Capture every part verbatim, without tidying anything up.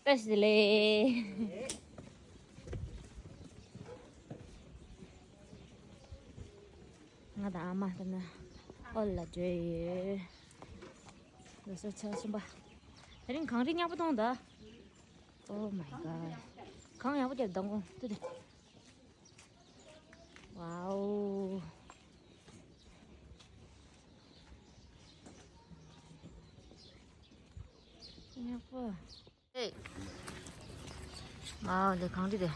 བཀྲ་ཤིས་བདེ་ལེགས། ང་དང་ཨ་མ་ལྟ་ན་ཨོལ་ལ་འགྲོ་ཡོད། ལོ་གསར་ཆ་གསུམ་པ། དེ་རིང་གངས་རི་ཉག་པོ་མཐོང་ད། Oh my god. གངས་ཡག་པོ་བརྒྱབ་མདང་དགོང་ཏུ་དེ། Wow. ཉག་པོ། ཨེ། མའོ་ལེ་གངས་རི་དེ།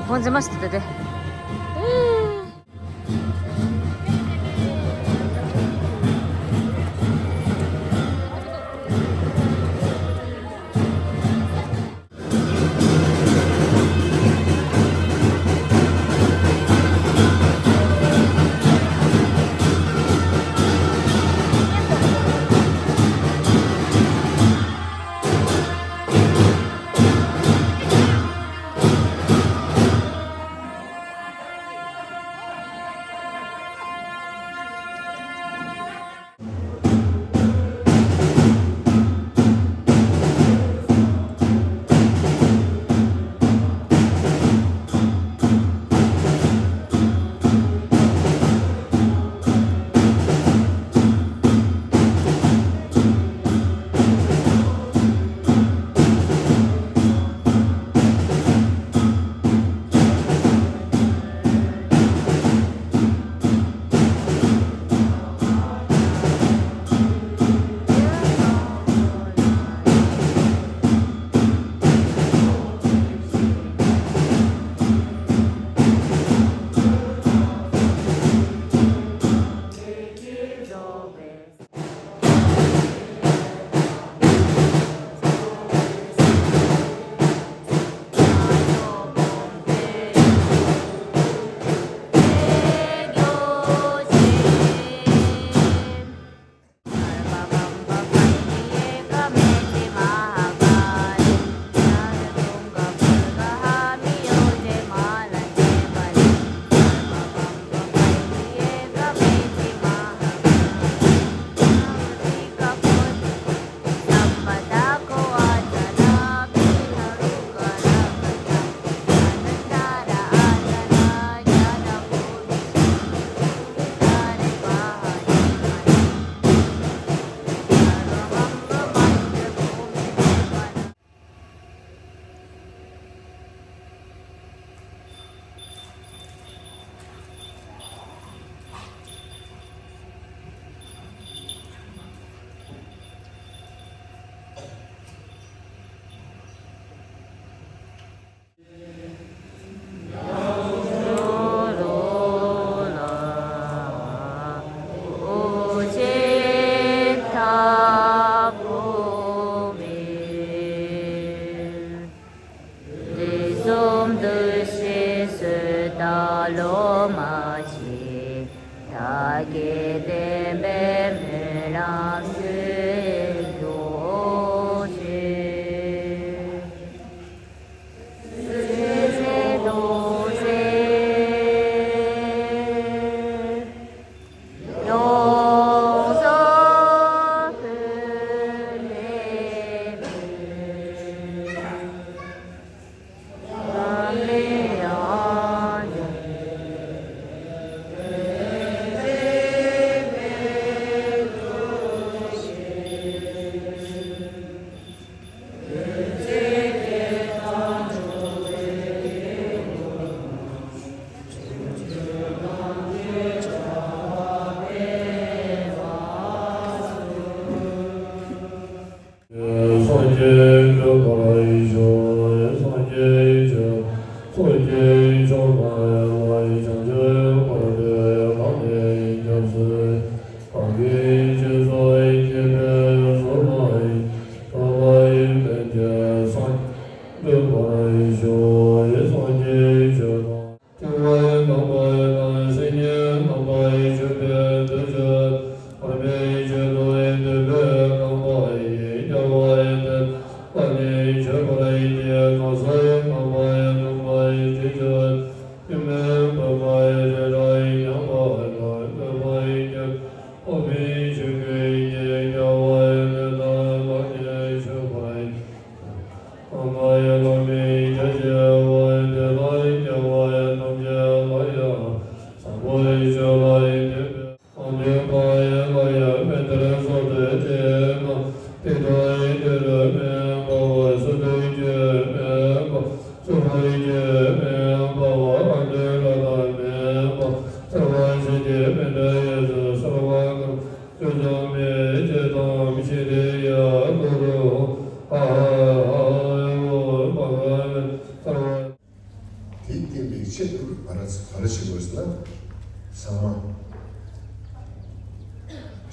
ཁོང་འཛིན་མ་སྲིད་དེ། གང་གིས་སྦྱིན་སོགས་བགྱིས་པའི་བསོད་ནམས་ཀྱིས། བསོད་ནམས་ཀྱིས་ཐམས་ཅད་སངས་རྒྱས་འགྲུབ་པར་ཤོག། སངས་རྒྱས་ཆོས་དང་། སྤྱོད་པ་དམ་པ་དང་། བཤེས་གཉེན་དམ་པ་ཡི། སྤྱོད་པའི་མཐུ་ཆེན་དམ་པའི་ཆོས་དང་། འདུན་པའི་དམ་པ་ཡི། སྐྱབས་པ་ཡི། དེ་དག་ནི་མཆོད་པར་བགྱི། གང་ཟག་ཡི་དམ་པ་ཡི། དམ་པ་ཡི་ཁྲིད་ཕྱིར། སྐྱོན་མེད་པར་མ་ཡི། རེ་རེ་ཡི་མཉམ་པ་དང་། བསྟོད་པ་ཡི་སྐྱབས། འོ་མའི་ཆོས་ཀུན་གྱི། སྐྱོབ་པ་ཡི། དེ་དག་ནི་མཆོད་པར་བགྱི། དམ་པ་ཡི་བླ་མའི་ཕྱག་བགྱིའོ། དེ་དག་སྐྱོབ་པ་ཡི། ཐམས་ཅད་ལ་ཡང་། བཟང་པོ་ཡི་ཆོས་ལ་ཡང་། དད་པས་དང་འདུན་པ་ཡི། ལ་ཡང་མི་འདོར་སོགས་དེ་ཡི་ནང་། དེ་དག་ཡི་དེར་མི་འབབ་པ། སོ་སོའི་རྒྱུད་མི་འབབ་པ། གསོད་པའི་རྒྱུད་མི་འབབ་པ། ཨ་འདོད་ལ་དག་མི་འབབ་པ། ཚེ་དཔག་བྱེད་ཀྱི་མི་འབྲལ་ཡུལ་དུ། གསོད་པ་གང་བྱེད་ཚོགས་མི་བྱེད་དམ། ཤི་དེ་ཡང་ལོག་ཏུ་འོང་། ཨ་ཧ་ཧ་ཧ། ཨེ་ཧོ། བག་མེད་ཚེ་དཔག་དེ་བསྟན་པའི་ཆེད་དུ་ག་རེ་ག་རེ་བྱེད་དགོས་ཟེར་ན། ཚང་མ་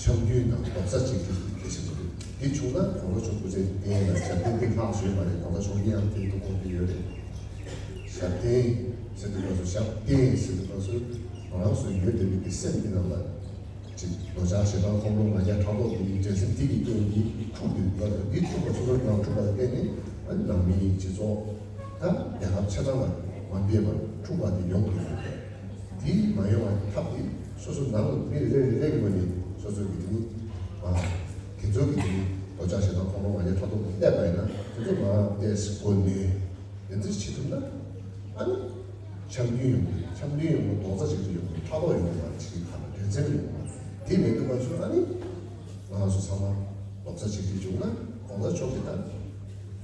འཆམ་མཐུན་དང་རྡོག་རྩ་གཅིག་སྒྲིལ་གལ་ཆེན་པོ་རེད། དེ་བྱུང་ན་གོང་ས་མཆོག་སྐུ་ཚེ་བརྟན་ལ་ཞབས་བརྟན་དེ་ལྷག་བཟོས་མ་རེད། གོང་ས་མཆོག་གིས་ཡང་དེ་དུ་གོང་དུ་ཡོད་རེད། ཞབས་བརྟན་ཟེར་དུས་སྐབས་སུ། ཞབས་བརྟན་ཟེར་དུས་སྐབས་སུ་ང་རང་ཚོ་ཡོད་བསྡད་པའི་གི་སེམས་ཀྱི་ནང་ལ། ཅིག་འདོད་ཆགས་ཞེ་སྡང་ཁོང་ཁྲོ་ང་རྒྱལ་ཕྲག་དོག་གི་འགྲན་སེམས་དེ་གི་རྐྱེན་གྱིས་འཁྲུགས་ཏེ་འདུག་པ་དང་། འདི་འཁྲུགས་པ་སོ་སོའི་ནང་འཁྲུགས་པ་ལ་བརྟེན་ནས། ཨ་ནི་ནང་མིའི་སྤྱི་ཚོགས་དང་རྒྱལ་ཁབ་ཆ་ཚང་ལ་མ་བདེ་བར་འཁྲུགས་པ་དེ་ཡོང་གི་ཡོད་པས། དེ་མ་ཡོང་བའི་ཐབས་དེ་སོ་སོ་ནང་དུ་མི་རེ་རེ་རེ་རེ་གི་ངོས་ནས་སོ་སོ་གི་དེ་ནི། ཨ། དེ་ཚོ་གི་དེ་ནི་འདོད་ཆགས་ཞེ་སྡང་ཁོང་ཁྲོ་ང་རྒྱལ་ཕྲག་དོག་གི་བསླད་པ་ཡིན་ན། དེ་ཚོ་མར་ཏོག་ཙམ་བཀོལ་ནས། དེ་འདྲ་བྱེད་ཐུབ་ན། ཨ་ནི་འཆམ་མཐུན་ཡོང་གི། འཆམ་མཐུན་ཡོང་གི། རྡོག་རྩ་གཅིག་སྒྲིལ་ཡོང་གི། ཕྲག་དོག་ཡོང་གི་མ་རེད། ཅིག་ག་ལ་འགྲན་སེམས་ཡོང་གི་མ་རེད། དེ་མི་འདུག་པ་ཚོ། ཨ་ནི་ང་ཚོ་ཚང་མ་རྡོག་རྩ་གཅིག་སྒྲིལ་བྱུང་ན། གོང་ས་མཆོག་གི་ད་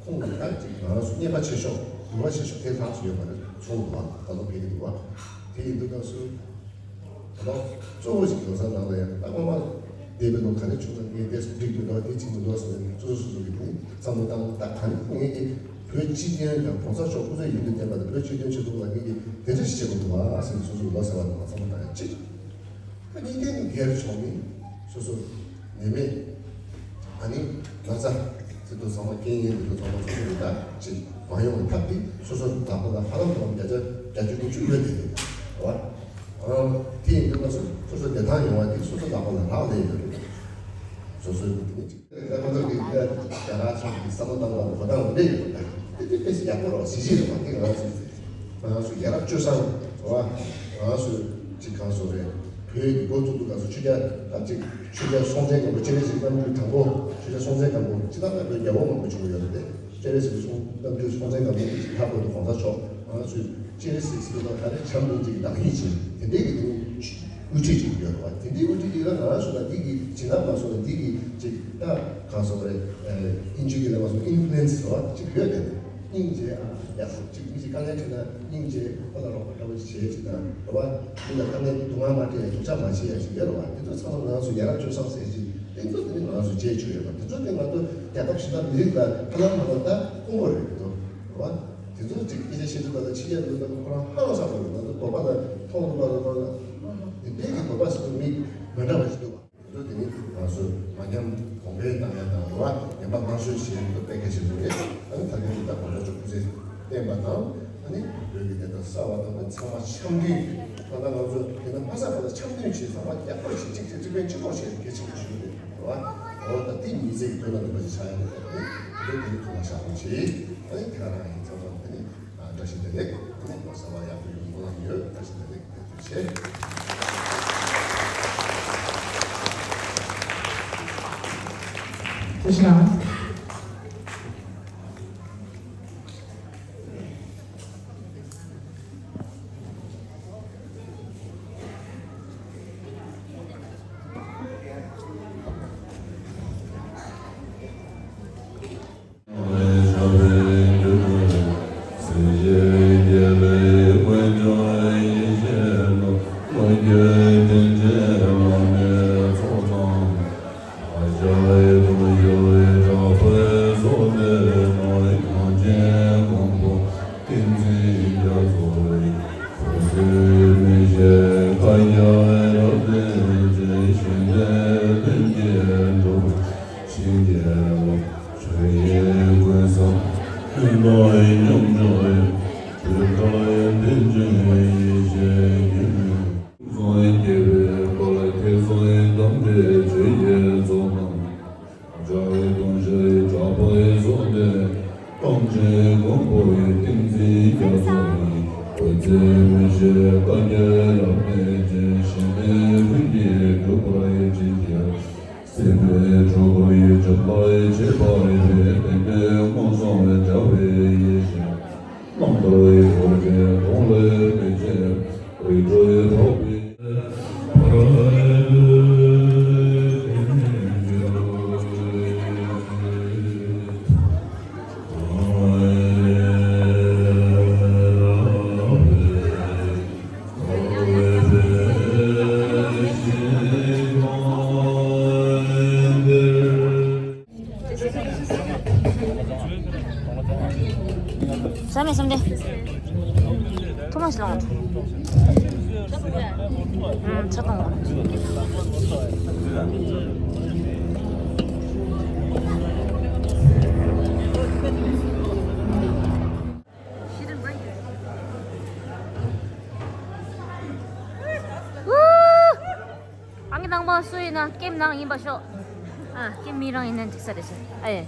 ཁོང་གི་ད་ཅིག་ང་ཚོ་རྙེད་པ་ཆེ་ཤོས། ནུས་པ་ཆེ་ཤོས་དེ་ལྷག་ཅིག་ཡོད་མ་རེད། ཚོགས་འདུ་བ་ད་ལོ་ཕེབས་ཀྱི་འདུག་བ། དེ་ཡིན་དུས་སྐབས་སུ། ད་ལྟ་གཙོ་བོ་ཞིག་ལོ་གསར་ནང་ལ་ཡང་ད་ངོ་མ་བསྡད་པའི་ལོ་ག་རེ་བྱུང་ན། ངས་དེ་འགྲིག་མི་འདུག་དེ་བྱེད་མི་འདུག་ཟེར་ནས་སོ་སོ་སོ་སོ་གི་ནི་བསམ་བློ་བཏང་། ད་ག་རེ་ངས་ཀྱི་བོད་སྤྱི་དོན་དང་། གོང་ས་མཆོག་སྐུ་ཚེ་ཡུན་དུ་བརྟན་པ་དང་། བོད་སྤྱི་དོན་ཆེད་དུ་ལ་ངས་ཀྱི་དེ་འདྲ་ཞིག་བྱེད་དགོས་འདུག་ཨ་ཟེར་ནས་སོ་སོ་གི་ལོ་གསར་བ་ནང་ལ་བསམ་བློ་བཏང་ཡ་གཅིག་ཨ་ནི་གཉིས་ནི་སྒེར་ཕྱོགས་ནས་སོ་སོ་ནད་མེད། ཨ་ནི་ན་ཚ་ཟེར་དུས་ཚང་མ། རྐྱེན་ངན་དེ་ཚོ་ཚང་མ་སོ་སོ་རེ་ད་ཅིག་མ་ཡོང་བའི་ཐབས་དེ། སོ་སོ་ལག་པ་ལ་ཧ་ལམ་ཧ་ལམ་བརྒྱ་ཆ་བརྒྱད་ཅུ་ཉི་ཤུ་ཡོད་བསྡད་ཡོད་རེད་བ། ཨ། དེ་ཡིན་དུས་སོ་སོ་སོ་སོ་བདེ་ཐང་ཡོང་བ་དེ་སོ་སོ་ལག་པ་ལ་རག་ལས་ཡོད་རེད། སོ་སོའི་དེ་ནི་ཅིག་ལས་ཁོ་ཚོ་གི་རྒྱ་གར་ཚོ་གི་བསམ་བློ་བཏང་བ་ལ་གོ་སྟངས་འདྲ་ཡོད་པ། དེ་དེ་དཔེ་ཡག་པོ་རེད་བ། གཟི་བརྗིད་རེད་བ། དེ་ང་ཚོ་ང་ཚོ་ཡ་རབས་སྤྱོད་བཟང་རེད་བ། ང་ཚོ་ཅིག་གང་སོ་རེད། བོད་ཀྱི་འགོ་བཙུགས་དུས་སྐབས་སུ་ཆོས་རྒྱལ། ད་ཅིག་ཆོས་རྒྱལ་སྲོང་བཙན་སྒམ་པོ། སྤྱན་རས་གཟིགས་རྣམ་འཕྲུལ་དང་པོ་ཆོས་རྒྱལ་སྲོང་བཙན་སྒམ་པོ། སྤྱིར་བཏང་ད་བོད་རྒྱལ་པོ་མང་པོ་བྱུང་ཡོད་རེད་དེ། སྤྱན་རས་གཟིགས་སྲོང་། རྣམ་འཕྲུལ་སྲོང་བཙན་སྒམ་པོ་གི་ཕྱག་བོད་དུ་གོང་ས་མཆོག་ང་ཚོས་སྤྱན་རས་གཟིགས་ཟེར་དུས་ག་རེ་བྱམས་སྙིང་རྗེ་གི་བདག་ཉིད་ཅིག་དེ་འདྲའི་གི་དེ་ནི་དབུ་ཁྲིད་ཅིག་ཡོད་རེད་བ། དེ་འདྲའི་དབུ་ཁྲིད་ཅིག་ལ་ང་ཚོ་ལ་འདི་གི་བྱིན་རླབས་མ་སོང་ན། འདི་གི་ཅིག་ད་གང་སོང་རེད། ཨིན་ཇི་གི་ལ་མ་སོང་ཨིན་ཕུ་ལུ་ཨེན་སི་རེད་བ། ཅིག་ཡོད་དེ། སྙིང་རྗེ། ཨ། ཡག་པོ་ཅིག་མི་ཞིག་དཀའ་ངལ་འཕྲད་ན་སྙིང་རྗེ། ཁོ་ལ་རོགས་པ་འདྲ་བོ་ཞིག་བྱེད་ཅིག་དང་རེད་བ། མི་ལ་དཀའ་ངལ་སྡུག་བསྔལ་མ་སྤྲད། སྡུག་ཅག་མ་བྱེད་ཡ་ཞིག་ཡོད་རེད་བ། དེ་ཚོ་ཚང་མ་ང་ཚོ་ཡ་རབས་སྤྱོད་བཟང་ཟེར་ཅིག་དེ་ཚོ་དེ་ནི་ང་ཚོ་རྗེས་ཆོད་ཡོད་པ། དེ་ཚོ་དེ་ང་ཚོ་རྒྱལ་ཁབ་གཞན་དག་མི་རིགས་ལ་ཧ་ལམ་ཧ་ལམ་ད་དཀོན་པོ་རེད། དེ་ཚོ་རེད་བ། དེ་ཚོ་ཅིག་སྐད་ཆ་བཤད་དུས་ད་ལྟ་ཕྱི་རྒྱལ་ལ་ད་ཁོ་རང་ཧ་ལམ་བཟང་པོ་རེད། ང་ཚོ་བོད་པ་ལ་མཐོང་དུས་ད་ལྟ་ཁོ་རང་ལ་དེ་འདྲའི་གི་བོད་པ་ཟེར་དུས་མི་མི་འདྲ་བ་ཞིག་འདུག་བ། དེ་ཚོ་དེ་ནི་ང་ཚོས་མ་ཉམས་གོང་འཕེལ་གཏང་ཡ་དང་རེད་བ། ཉམས་པ་སླར་གསོ་བྱེད་ཡ་དེ་ཚོ་དཔེ་གལ་ཆེན་པོ་རེད། ཨ་ནི་ད་ཐེངས་འདི་ལྟར་གོང་ས་མཆོག་སྐུ་ཚེ་བརྟན་པ་དང་། ཨ་ནི་བོད་ཀྱི་བདེན་མཐའ་གསལ་བ་དང་། ཨ་ནི་ཚང་མ་འཆམ་མཐུན། ད་ལྟ་ང་ཚོ་དེ་འདྲ་མ་ཟད་པ་ལ་འཆམ་མཐུན་བྱེད། ཚང་མ་ཡག་པོ་བྱེད། གཅིག་བྱེད། གཅིག་པའི་གཅིག་གྲོགས་བྱེད་གལ་ཆེན་པོ་ཞིག་རེད་བ། འོ་ད་དེ་མི་ཚེ་གི་དོན་དང་ལྡན་པ་ཞིག་ཆགས་ཡ་རེད། ཨ་ནི་དེ་ཚོ་དེ་ནི་ཐུགས་ལ་བཞག་རོགས་བྱེད། ཨ་ནི་དེ་ག་རང་ཡིན། ཚང་མ་ཨ་ནི་བཀྲ་ཤིས་བདེ་ལེགས། ཨ་ནི་ལོ་གསར་པ་ཡག་པོ་ཡོང་སྨོན་ལམ་ཡོད། བཀྲ་ཤིས་བདེ་ལེགས། བདེ་སྐྱིད་ཆེ། བཀྲ་ཤིས་ལགས། ཀུན་ཏུ་སྙོམས་འཇུག་པའི་ཆོས་སྐལ་ལྡན་ཅིང་ཡེ་ཤེས་ཀྱི་ཚོགས་བསྐྱེད་པའི་བཀའ་ལ་ཐོས་བསམ་དམ་པའི་ཆོས་ཀྱི་ཚོགས་དང་། ལྕགས་ཀྱི་དུང་ཞལ་གྱི་ཕྱག་པ་ཡི་ཚོགས་ཏེ། ཐམས་ཅད་མགོན་པོ་ཡི་ཏིང་འཛིན་རྒྱ་མཚོ་ཡི། འོད་ཟེར་མི་ཕྱེད་བརྡལ་གྱིས་བརླབས་ནས་བརྒྱན། ཞི་བདེ་ཀུན་གྱིས་གྲུབ་པར་བྱིན་གྱིས་བརླབས། སྲིད་པའི་འཁྲུལ་འཁོར་ཡི་འཇིགས་སླ་བའི། ཆད་པ་རིག་པའི་གདེང་པས་མངོན་སུམ་དུ་སྦྱངས་པའི་ཡེ་ཤེས། རྣམ་ཐར་ཡི་གོ་ཆ་གདོང་ལས་མི་ཕྱེད། རིག་འཕྲོ་ཡི་འཕགས་པའི། བསམ་མེད་བསམ་དེ། ཐུགས་མ་ཞིག་ལངས། ཨུམ་ཆ་གཏོང་། ཨང་ཀི་ནང་མ་སུ་ཡིན་ན་ཀེམ་ནང་ཡིན་པ་ཤོག་ཨ་ཀེམ་མི་རང་ཡིན་ན་འགྲིག་ས་རེད་ཤག་ཨ་ཡེ།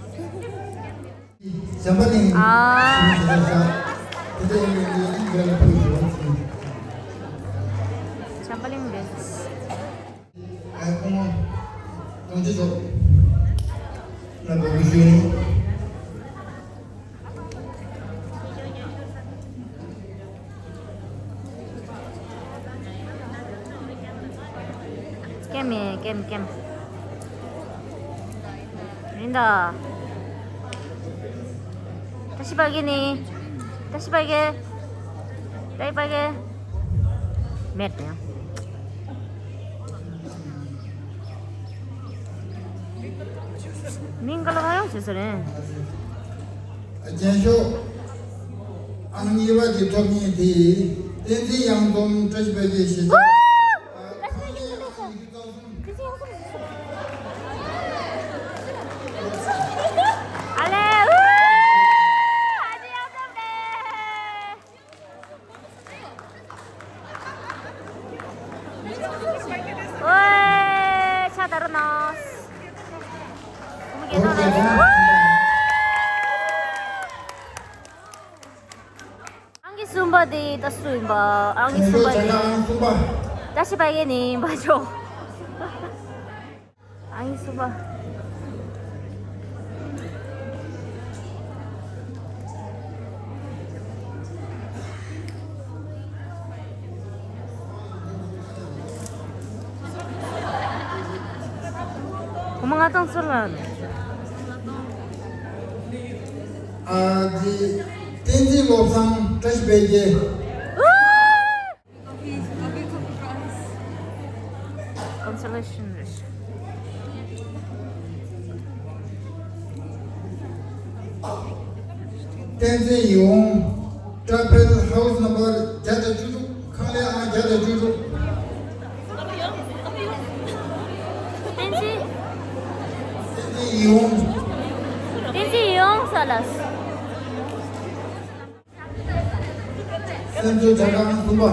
བྱམས་པ་གླིང་། ཨ། བྱམས་པ་གླིང་རེད། ཨ་ཁོང་གྲོང་ཁྱེར་ཤོག་ང་འགྲོ་གི་ཞུ་ཡིན། ཀེམ་མེད་ཀེམ་ཀེམ། མིན་ད། བཀྲ་ཤིས་པ་གེ་ནི། བཀྲ་ཤིས་པ་གེ། བཀྲ་ཤིས་པ་གེ། མེད་ནས། མིང་ག་ལ་ག་ཡོང་བྱེད་ས་རེད། རྒྱན་ཤོག་ཨང་གཉིས་པ་གི་ཐོབ་མཁན་དེ། བསྟན་འཛིན་གཡང་འཛོམས། བཀྲ་ཤིས་པ་གེ་ཞེས་བྱ། ཨ་ལེ། ཨུ། ཨ་ཅེ་གཡང་འཛོམས་རེད། ཨོའེ། ཕྱག་དར་ནོ། ཨང་ཀི་གསུམ་པ་དེ་ད་སུ་ཡིན་པ། ཨང་ཀི་གསུམ་པ་དེ། བཀྲ་ཤིས་པ་གེ་ནི་ཡིན་པ་ཆོག་ཨང་ཀི་གསུམ་པ། ཁོ་མོ་ང་དང་ཚུར་ལ། ཨ་ཅེ་བསྟན་འཛིན་བློ་བཟང་། བཀྲ་ཤིས་པ་གེ། Consolation རེད། བསྟན་འཛིན་ཡིད་འོང་། Triple House number བརྒྱ་དང་བཅུ་དྲུག་ཁང་གླའི་ཨང་བརྒྱ་དང་བཅུ་དྲུག་བསྟན་འཛིན། བསྟན་འཛིན་ཡིད་འོང་། བསྟན་འཛིན་ཡིད་འོང་ས་ལ། སེམས་ཚོར་བྱ་དགའ་ཨང་གསུམ་པ།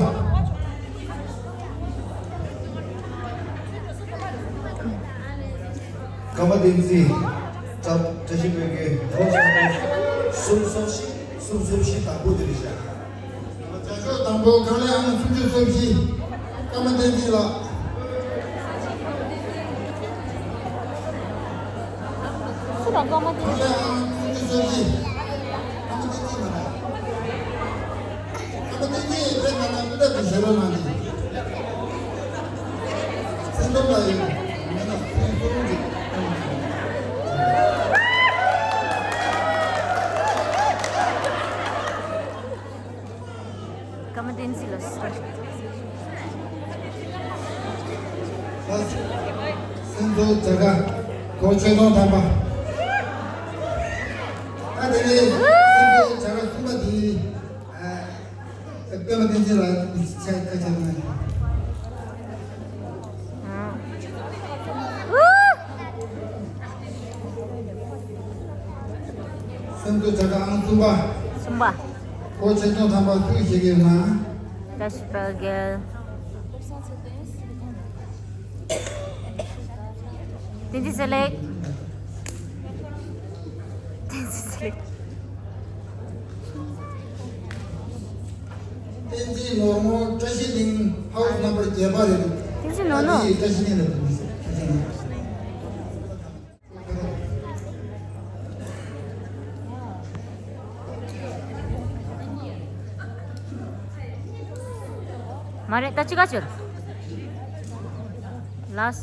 ཀརྨ་བསྟན་འཛིན། བཀྲ་བཀྲ་ཤིས་པའི་གེ་རོགས་བྱ་དགའ་གསུམ་སོ་བཞི། གསུམ་སོ་བཞི་དང་པོ་དེ་རེད་ཤག་བྱ་ཤོག་དང་པོ་ཁང་གླའི་ཨང་སུམ་ཅུ་སོ་བཞི། ཀརྨ་བསྟན་འཛིན་ལགས། སུ་དང་ཀརྨ་བསྟན་འཛིན། ཁང་གླའི་ཨང་སུམ་ཅུ་སོ་བཞི། ཀརྨ་བསྟན་འཛིན་མ་རེད། ཀརྨ་བསྟན་འཛིན་ཡིན་པས་ན་ན་ཀུན་ད་དུ་ཞེ་བོ་གནང་གི། སེམས་སྡོམ་ལ་ཡོད། མེད་ན་སེམས་སྡོམ་གྱི། ཀརྨ་བསྟན་འཛིན་ལགས་སོ། སེམས་ཚོར་བྱ་དགའ་སྒོར་ཆིག་སྟོང་ཐམ་པ། ད་དེ་ནས་སེམས་ཚོར་བྱ་དགའ་གསུམ་པ་དེ། ཨ། ཀརྨ་བསྟན་འཛིན་ལགས་ཆ་ཁ་ཆ་གནང་། ཨ། ཨུ། ཁྱོད་ཚོ་བྱ་དགའ་ཨང་གསུམ་པ། གསུམ་པ། སྒོར་ཆིག་སྟོང་ཐམ་པ་སུས་བཞེས་ཀྱི་ཡོད་ན། བཀྲ་ཤིས་དཔལ་རྒྱལ། བསྟན་འཛིན་ཚེ་ལེགས། བསྟན་འཛིན་ཚེ་ལེགས། བསྟན་འཛིན་ནོར་མོ་བཀྲ་ཤིས་གླིང་ཧའུ་སི་ནམ་བར་བརྒྱད་པ་རེད་འདུག་བསྟན་འཛིན་ནོར་མོ། ད་འདི་བཀྲ་ཤིས་གླིང་ལ་འདུག་ཟེར། མ་རེད། ད་ཅི་ག་ཅོར། ལགས།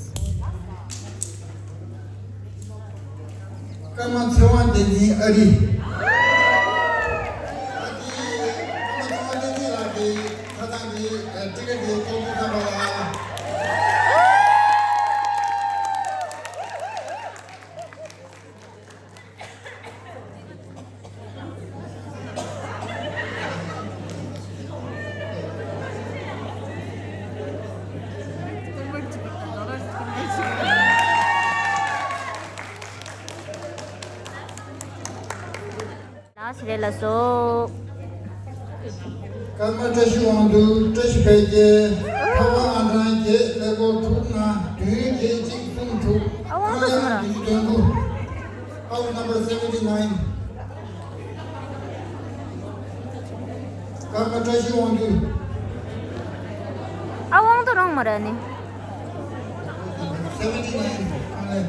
ཀརྨ་ཚེ་དབང་བསྟན་འཛིན་ཨ་རི། ཨ་ཏི། ཀརྨ་ཚེ་དབང་བསྟན་འཛིན་ལགས་ཀྱིས་ཁ་སང་གི་ཊི་ཀེ་ཊི་དེ་ཐོག་ཏུ་བཀྲམ་པ་ལ། ལགས་རེད་ལགས་སོ། ཀརྨ་བཀྲ་ཤིས་དབང་འདུས། བཀྲ་ཤིས་དཔལ་རྒྱལ། ཁ་བ་ཨང་གྲངས་བརྒྱད། ཀླད་ཀོར་དྲུག་ལྔ། བདུན་བརྒྱད་གཅིག་གསུམ་དྲུག་ཨ་དབང་འདུས་ཁང་ལ་སོང་ར། བདུན་ཅུ་དོན་དགུ། House number seventy nine. ཀརྨ་བཀྲ་ཤིས་དབང་འདུས། ཨ་དབང་འདུས་རང་མ་རེད་ནི། Seventy nine. ཁང་ལས།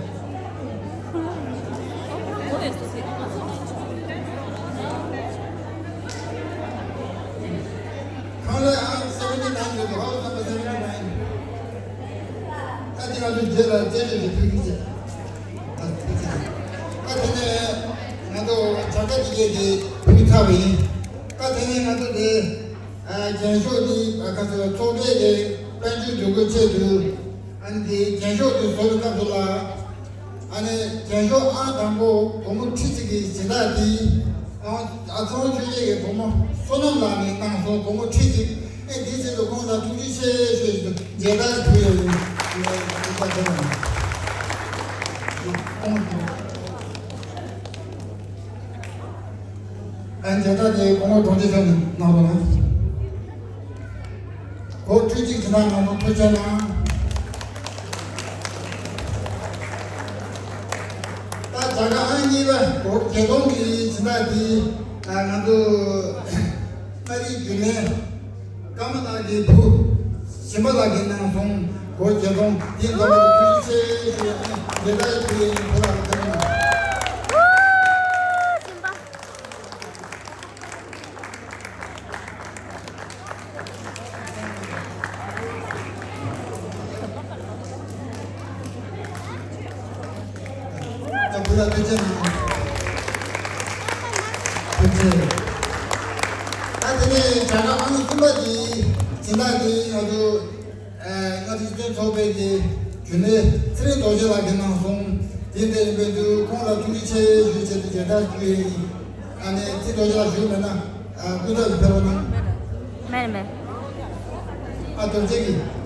ཁང་ལས་ཨང་seventy nine ཡོད་འདུག House number seventy nine. ད་དེ་ང་ཚོ་རྗེས་ལ་རྩད་གཅོད་ཀྱི་ཕུལ་གྱི་བྱེད། ད་དེ་ནས་ང་ཚོ་བྱ་དགའ་དེ་གས་དེ་ཕུལ་ཚར་བ་ཡིན། ད་དེ་ནས་ང་ཚོ་དེ་རྒྱན་ཤོག་དེ་ཁ་ཚོ་ཚོགས་པའི་དེ་དཔལ་འབྱོར་འདུ་འགོད་ཆེད་དུ་ཨ་ནི་དེ་རྒྱན་ཤོག་དེ་བཟོ་བའི་སྐབས་སུ་ལ། ཨ་ནི་རྒྱན་ཤོག་ཨང་དང་པོ་སྒོར་མོ་ཁྲི་གཅིག་གི་སྦྱིན་བདག་དེ། ཨ་ཚེ་དབང་ཆོས་རྒྱལ་གྱི་བུ་མོ་བསོད་ནམས་ལགས་ནས་གནང་སོང་། སྒོར་མོ་ཁྲི་གཅིག་ཨེ་དེའི་ཆེད་དུ་ཁོང་ལ་ཐུགས་རྗེ་ཆེ་ཞུ་ཞུ་མཇལ་དར་ཕུལ་ཡོད་ཡིན། ཁོང་ཨ་མཇལ་དར་དེ་སྐུ་ངོ་དྲུང་ཆེ་མཆོག་ནས་གནང་རོགས་གནང་། སྒོར་ཁྲི་གཅིག་སྦྱིན་བདག་གནང་སོང་། ཐུགས་རྗེ་གནང་། ད་བྱ་དགའ་ཨང་གཉིས་པ་སྒོར་བརྒྱད་སྟོང་གི་སྦྱིན་བདག་དེ་ང་ཚོ་ཨ་རིའི་རྒྱུན་ལས་ཀརྨ་ལགས་ཀྱི་བུ་ཞིམ་པ་ལགས་ཀྱིས་གནང་སོང་། སྒོར་བརྒྱད་སྟོང་། དེའི་འཛོམས་པར་ཐུགས་རྗེ་ཆེ་ཞུ་ཡ་ནི་ལས་ཀ་ཡི་བུ་ཡིན། བུ་ལགས་ལ་བཀའ་དྲིན་ཆེ། ད་བུ་ལ་ཐུགས་རྗེ་གནང་། ཐུགས་རྗེ། ད་དེ་ནས་བྱ་དགའ་ཨང་གསུམ་པ་དེ་སྦྱིན་བདག་དེ་ང་ཚོ་ཨ་མངའ་སྡེ་སྤྱི་མཐུན་ཚོགས་པའི་གི་རྒྱུན་ལས་ཚེ་རིང་རྡོ་རྗེ་ལགས་ཀྱིས་གནང་སོང་། དེ་འདྲ་ཡིན་པའི་དུས་ཁོང་ལ་ཐུགས་རྗེ་ཆེ་ཞུ་ཆེད་དུ་མཇལ་དར་ཕུལ་ཡིན། ཨ་ནི་ཚེ་རིང་རྡོ་རྗེ་ལགས་བཞུགས་མེད་ན་ཨ་སྐུ་ཚབ་ཀྱིས་ཕེབས་རོགས་གནང་། མེད་མེད། ཨ་རྡོ་རྗེ་གིས།